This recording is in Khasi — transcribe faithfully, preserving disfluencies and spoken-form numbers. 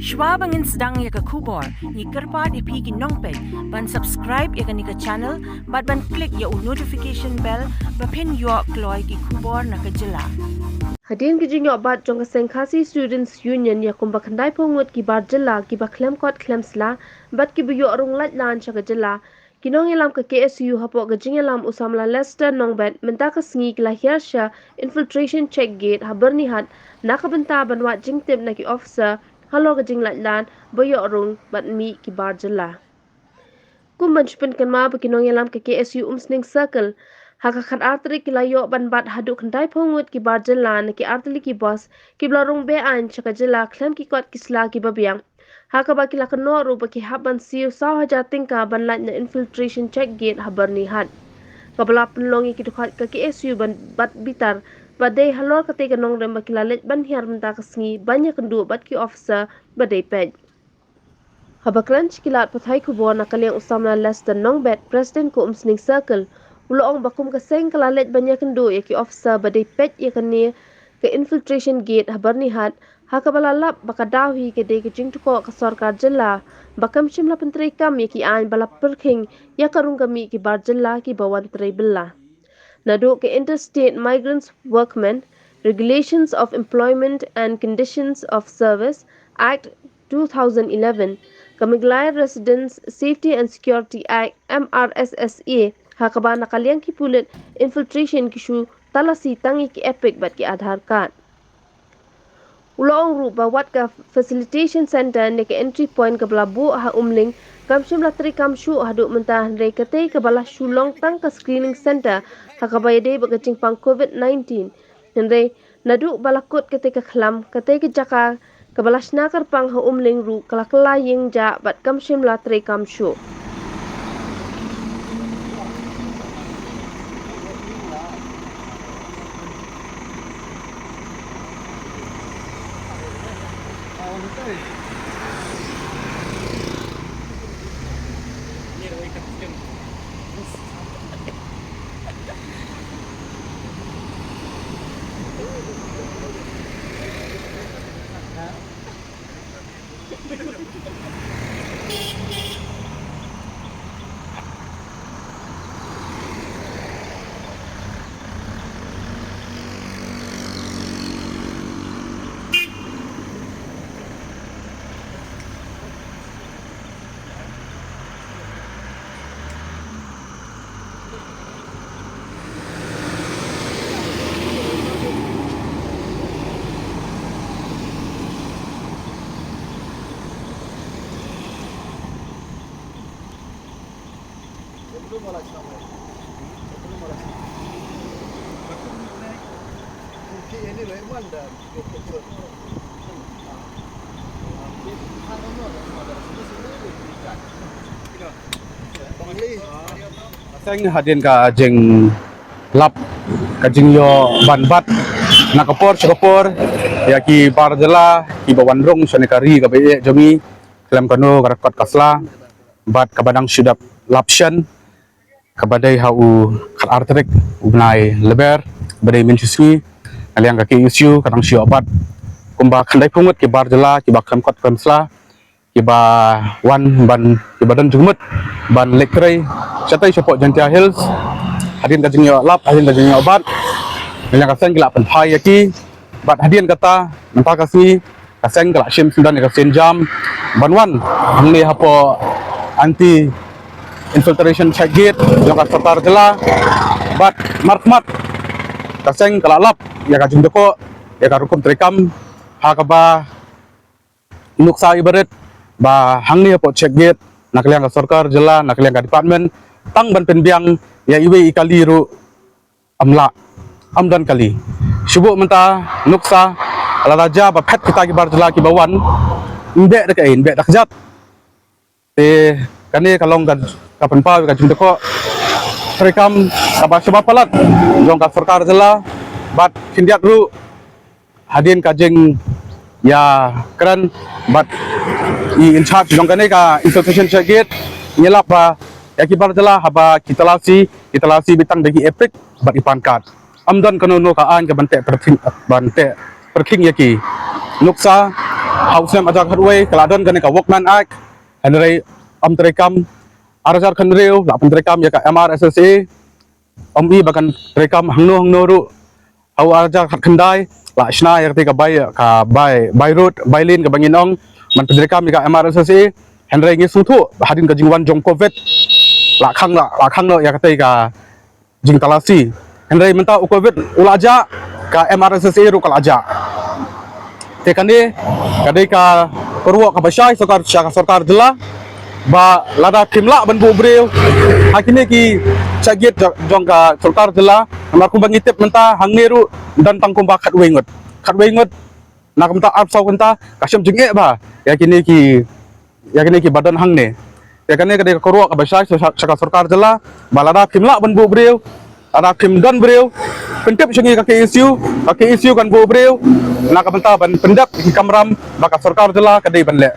Shwa ba ngin sdang ïa ka khubor, ngi kyrpad ïa phi ki nongpeit ban subscribe ïa kane ka channel bad ban click ïa u notification bell ba phin ïoh kloi ki khubor na ka jylla. Hadien ki jingïoh bat jong ka seng Khasi Students Union ïa kumba khyndai phew ngut ki bar jylla kiba khlem kot khlem sla bad kiba ïoh rung lait lan sha ka jylla, ki nongïalam ka K S U hapoh ka jingïalam u samla Lester Nongbet mynta ka sngi ki la hiar sha infiltration check gate ha Byrnihat na ka bynta ban wad jingtip na ki officer halor ka jinglait lan ba ïoh rung bad mih ki bar jylla. Kum ban shu pynkynmaw ba ki nongïalam ka K S U Umsning Circle ha ka khatar tarik ki la ïoh ban bat haduh khyndai phew ngut ki bar jylla na ki artylli ki bus kiba la rung be-aiñ sha ka jylla khlem ki kot ki sla kiba biang. Ha kaba ki la kynnoh ruh ba ki hap ban siew saw hajar tyngka ban lait na infiltration check gate ha Byrnihat, kaba la pynlong ïa ki dkhot ka K S U ban bat bitar ba dei halor katei ka nongrim ba ki la leit ban hiar mynta ka sngi ban ïakynduh bad ki officer ba dei peit. Haba kren sha ki lad pathai khubor na ka liang u samla Lester Nongbet, President ka Umsning Circle, u la ong ba kum ka seng ka la leit ban ïakynduh ïa ki officer ba dei peit ïa kane ka infiltration gate ha Byrnihat, ha kaba la lap ba ka daw hi ka dei ka jingtkoh ka sorkar jylla ba kam shym la pyntreikam ïa ki aiñ ba la pyrkhing ïa ka rung ka mih ki bar jylla kiba wan trei bylla. Naduh ka Interstate Migrants Workmen Regulations of Employment and Conditions of Service Act two thousand eleven, ka Meghalaya Residents Safety and Security Act, M R S S A, ha kaba na ka liang ki pulit infiltration ki shu talasi tang ïa ki EPIC bad ki Aadhaar card. U la ong ruh ba wat ka facilitation center ne ka entry point kaba la buh ha Umling kam shym la treikam shuh haduh mynta, hynrei katei kaba la shu long tang ka screening center ha kaba ïadei bad ka jingpang covid nineteen. Hynrei naduh ba la kut katei ka khlam, katei ka jaka kaba la shna kyrpang ha Umling ruh ka la kylla ïing jah bad kam shym la treikam shuh. Seng hadien ka jinglap, ka jingïoh ban bat na ka por sha ka por ïa ki bar jylla kiba wan rung shane ka ri kaba ïeit jong ngi khlem kano ka record ka sla, bad kaba dang shu dep lap shen, kaba dei ha u khatar tarik u bnai Lber, kaba dei mynshisngi. Na liang ka K S U ka dang shu ïoh bat kumba khyndai phew ngut ki bar jylla kiba khlem kot khlem sla kiba wan ban, kiba don jingmut ban leit trei shatei shapoh Jaintia Hills. Hadien ka jingïoh lap, hadien ka jingïoh bat, na liang ka seng ki la pynphai ïa ki. Bad hadien kata, mynta ka sngi ka seng ka la shim syndon ïa ka sienjam ban wan hangne hapoh anti infiltration check gate jong ka sorkar jylla. Bad markhmat ka seng ka la lap ïa ka jingdkoh ïa ka rukom treikam, ha kaba nuksa ibarit ba hangne hapoh check gate na ka liang ka sorkar jylla, na ka liang ka department, tang ban pynbiang ïa iwei i kali ruh ym lah, ym don kali. Shu buh mynta nuksa, lada jia ba phet kita ki bar jylla kiba wan, ym beh da kaei, ym beh da kjat. Te kane ka long ka, ka pynpaw ka jingdkoh treikam kaba shaba palat jong ka sorkar jylla. Bad khyndiat ruh hadien ka jingïakren bad i in charge jong kane ka infiltration check gate, ngi lap ba ïa ki bar jylla haba ki talasi, ki talasi beit tang da ki EPIC bad i PAN card. Ym don kano kano ka aiñ ka ban teh pyrkhing, ban teh pyrkhing ïa ki. Nuksa, ha u snem ar hajar khatwei ka la don kane ka Workman Act, hynrei ym treikam. Ar hajar khathynriew la pyntreikam ïa ka M R S S A, ym i ba kan treikam hangno hangno ruh. Ha u ar hajar khatkhyndai la shna ïa katei ka bai, ka bai, bai road, bai lane kaba ngin ong, ban pyntreikam ïa ka M R S S A. Hynrei ngi sngewthuh ba hadien ka jingwan jong Covid la khang, la, la khang noh ïa katei ka jingtalasi. Hynrei mynta u Covid u la jah, ka M R S S A ruh ka la jah. Te kane ka dei ka kyrwoh kaba shai sorkar, sha ka sorkar jylla, ba lada phim lah ban buh briew ha kine ki shakit jong, jong ka sorkar jylla, namar kumba ngi tip mynta hangne ruh don tang kumba khatwei ngut, khatwei ngut na ka bynta arphew saw kynta, ka shem jingeh bha ïa kine ki, ïa kine kiba don hangne. Te kane ka dei ka kyrwoh kaba shai sha, sha ka sorkar jylla, ba lada phim lah ban buh briew, lada phim don briew, pyntip sha ngi ka K S U, ka K S U kan buh briew na ka bynta ban pyndep ki kamram ba ka sorkar jylla ka dei ban leh.